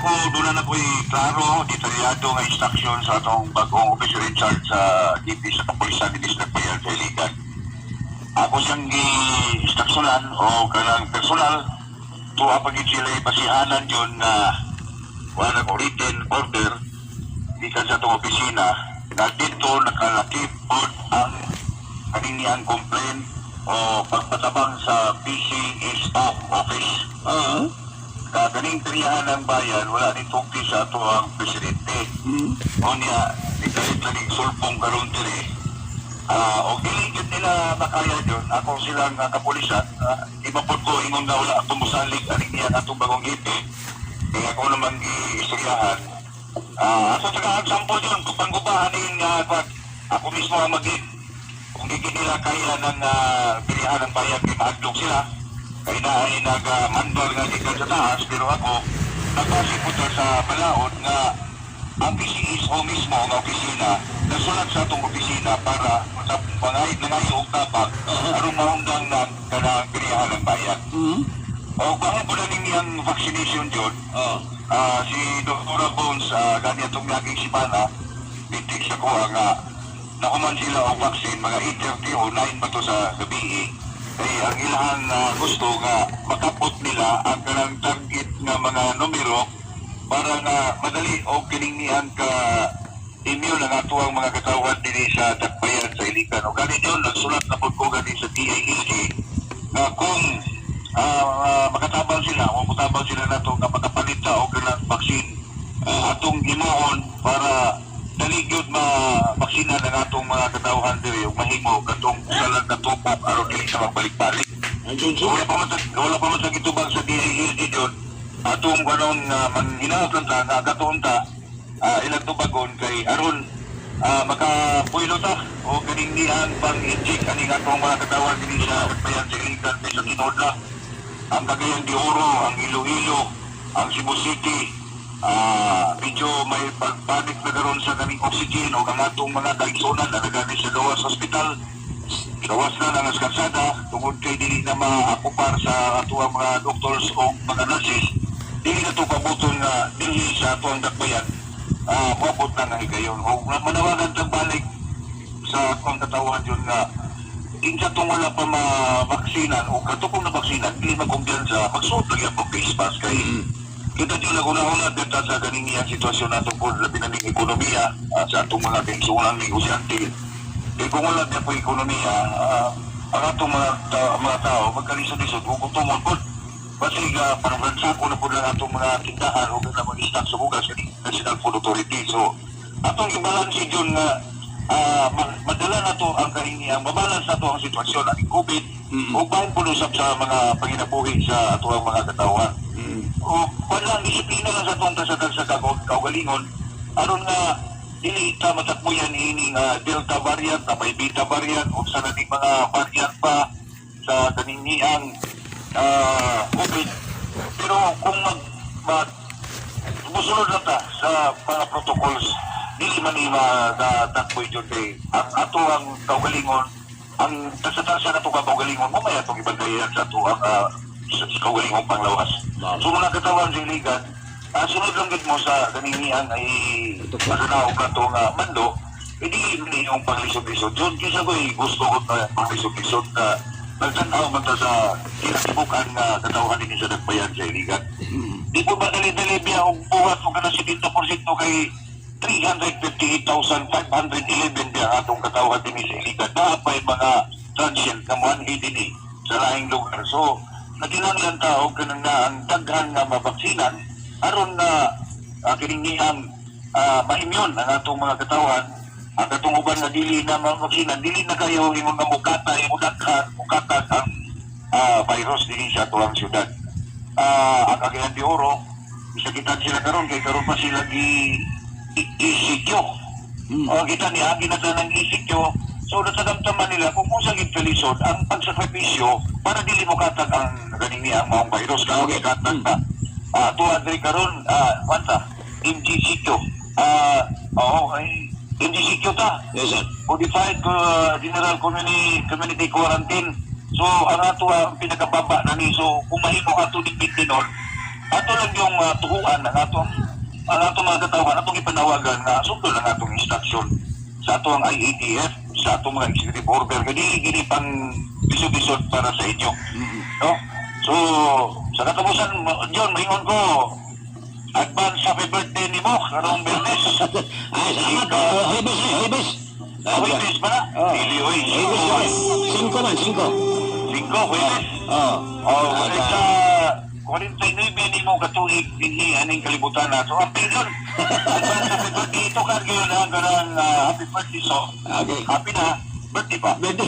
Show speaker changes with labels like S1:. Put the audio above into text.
S1: Ako, doon na ako'y klaro, detalyado nga instruction sa atong bagong officer in charge sa DP sa kapulisan ni Mr. Bayan sa Iligan. Ako siyang gi-instructionan o kanang personal, tuwa pag sila basihanan yun na wala ko written order gikan sa atong opisina na dito nakalakip pod ang kaniniang complaint o pagpatabang sa PCSO office. Kaganing tirihan ng bayan, wala ni tungti sa ato ang presidente. O niya, ikalit lang yung sulpong karon diri. O dili gyud nila makaya yun. Ako silang kapulisan, iba pod ko ingon nga wala akong musalig aning niya atong bagong gipi. Kaya ako naman giistoryahan. Ato taga example yun, kung panggubahan din nga ako mismo ang mag kung di nila kaya ng pilihan ng bayan kay mahadlok sila kay na ay nag-mandal nga gikan sa taas, pero ako nagbase po ta sa balaod nga ang PCSO mismo nga opisina nasulat sa atong opisina para sa pangayit na ngayon og tabang aron maundang na kanang pilihan ng bayan. O kung po na niyang vaccination yun, si Dr. Bones, gani atong laging simana, bitik sa kuha nga nakuman sila og vaccine mga 8:30 o 9 ba to sa gabi eh, ang ilahang gusto nga makapot nila ang kanang target nga mga numero para nga madali o kiningnian ka immune ang atuang mga katawan dinhi sa Dakbayan sa Iligan. O gani yun, nagsulat na pod ko gani sa DILG na kung makatabang sila, kung mutabang sila nato nga makapalit ta og kanang vaccine atong himuon para dali gyud ma-vaksina ang atong mga katawhan diri ug mahimo katong usa lang ka tupok aron dili sa magbalik-balik.
S2: Andun
S1: So, wala pa man sa gitubag sa DILG yun. Atong kanon nga manghinaot lang ta nga katuon ta ilang tubagon kay aron makapuilo ta o kaning niang pang-inject aning atong mga katawan dinhi sa Bayan sa Iligan sa tinuod lang. Ang Cagayan de Oro, ang Iloilo, ang Cebu City, medyo may pagpanik na karon sa kaning oxygen o ang atong mga kaigsunan na nagani sa gawas hospital. Gawas na ng kalsada tungod kay dili na maakupar sa atuang mga doctors o mga nurses. Dili na to pabuton nga dinhi sa atuang dakbayan. Moabot na nga higayon. O manawagan tang balik sa atong katawan yun nga kinsa tong wala pa mabaksinan o kato kung nabaksinan dili magkumpiyansa, magsuot lagi ang face mask kay kita dyan naguna-una dito sa ganing iyang sitwasyon nato po, labi na ning ekonomiya sa atong mga kaigsuonang negosyante. Kay kung wala na po ekonomiya, ang atong mga tao magkalisod-lisod o gutomon po. Basig parang ransako na po lang atong mga tindahan o na mag-stock sa bugas sa National Food Authority. So atong ibalanse yun nga madala na to ang kahingiang, mabalance na to ang sitwasyon ang COVID o bahin po usap sa mga panginabuhi sa atuang mga katawhan. O wala ang disiplina lang sa atong kasagag sa kaugalingon aron nga dili ta matakbuyan ini nga Delta variant na may Beta variant o sa nating mga variant pa sa kaningiang COVID. Pero kung mag musunod lang ta sa mga protocols, dili man ni magatakboy dyan kay ang ato ang kaugalingon, ang tasa-tasa na itong kaugalingon, mamaya itong ibandayan sa ato ang sa kaugalingong panglawas. So mga katawan sa Iligan, sunod lang gid mo sa kaningian ay masanaog ka ito nga mando, hindi hindi yung panglisod-lisod. Yun, kisa ko'y gusto ko na panglisod-lisod na nagtanaw man ta sa kinatibukan nga katawhan din sa Dakbayan sa Iligan. Di po ba dali-dali biya og buhat og kana 70% kay 358,511 biya ang atong katawhan din sa Iligan. Naa pa'y mga transient nga moanhi dinhi sa lahing lugar. So, nagkinahanglan ta og kanang na ang daghan nga mabaksinan aron na kiningiang ma-immune ang atong mga katawan. Ang katong uban nga dili na mabaksinan, dili na kayo ingon nga mukatay, mudaghan, mukatag ang virus dinhi sa atuang syudad. Ang Cagayan de Oro, isakitan sila karon kay karon pa sila gi ECQ. O kita niya, ginata ng ECQ. So natadamdaman nila kung kung sa gid kalisod ang pagsakripisyo para dili mo katag ang ganing niya ang maong virus karon katag na. Tuwa diri karon wanta MGCQ. Oo ay MGCQ ta.
S2: Yes, sir.
S1: Modified General Community Quarantine. So, ang ato ang pinakababa na ni. So, kung mahimo ato ni Pintinol, Ato lang yung tuhuan ang atong mga katawhan, atong ipanawagan na sundon ang atong instruction sa atong IATF, sa atong mga executive order, gani gini pang bisod-bisod para sa inyo. No? So, sa katapusan, John, maingon ko, advance happy birthday nimo karong Biyernes.
S2: Ay, salamat. Huwebes, eh, Huwebes.
S1: Huwebes ba na?
S2: Oh.
S1: Dili, oy.
S2: Huwebes, Huwebes. Singko man, singko.
S1: Singko, Huwebes.
S2: Oh.
S1: Oh, wala sa 49 nimo katuig dinhi aning kalibutan na. So, ang yun. Advance happy birthday. Ito ka yun ang kanang happy birthday. So,
S2: Okay.
S1: happy na birthday pa.
S2: Birthday.